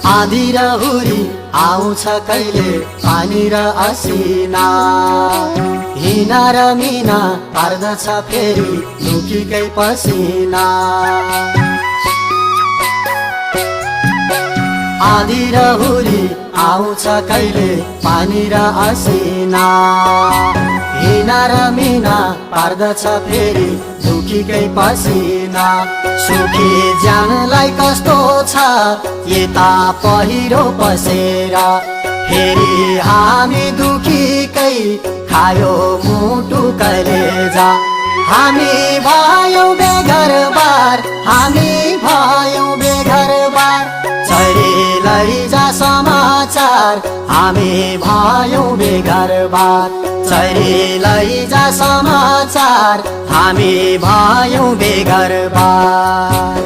आधी र हुरी आउँछ कहिले पानी र असिना हिना र मिना पर्दछ फेरि लुकीकै पसिना आधी र हुरी आउँछ कहिले पानी र असिना हिना र मिना पर्दछ फेरि दुखीकै पसिना सुखी ज्यानलाई कस्तो छ यता पहिरो पसेर फेरि हामी दुखीकै खायो मुटु कलेजा हामी भयौं बेघरबार हामी भयौं बेघरबार चरी लैजा समाचार हामी भयौं बेघरबार चरी लैजा समाचार हामी भयौं बेघरबार।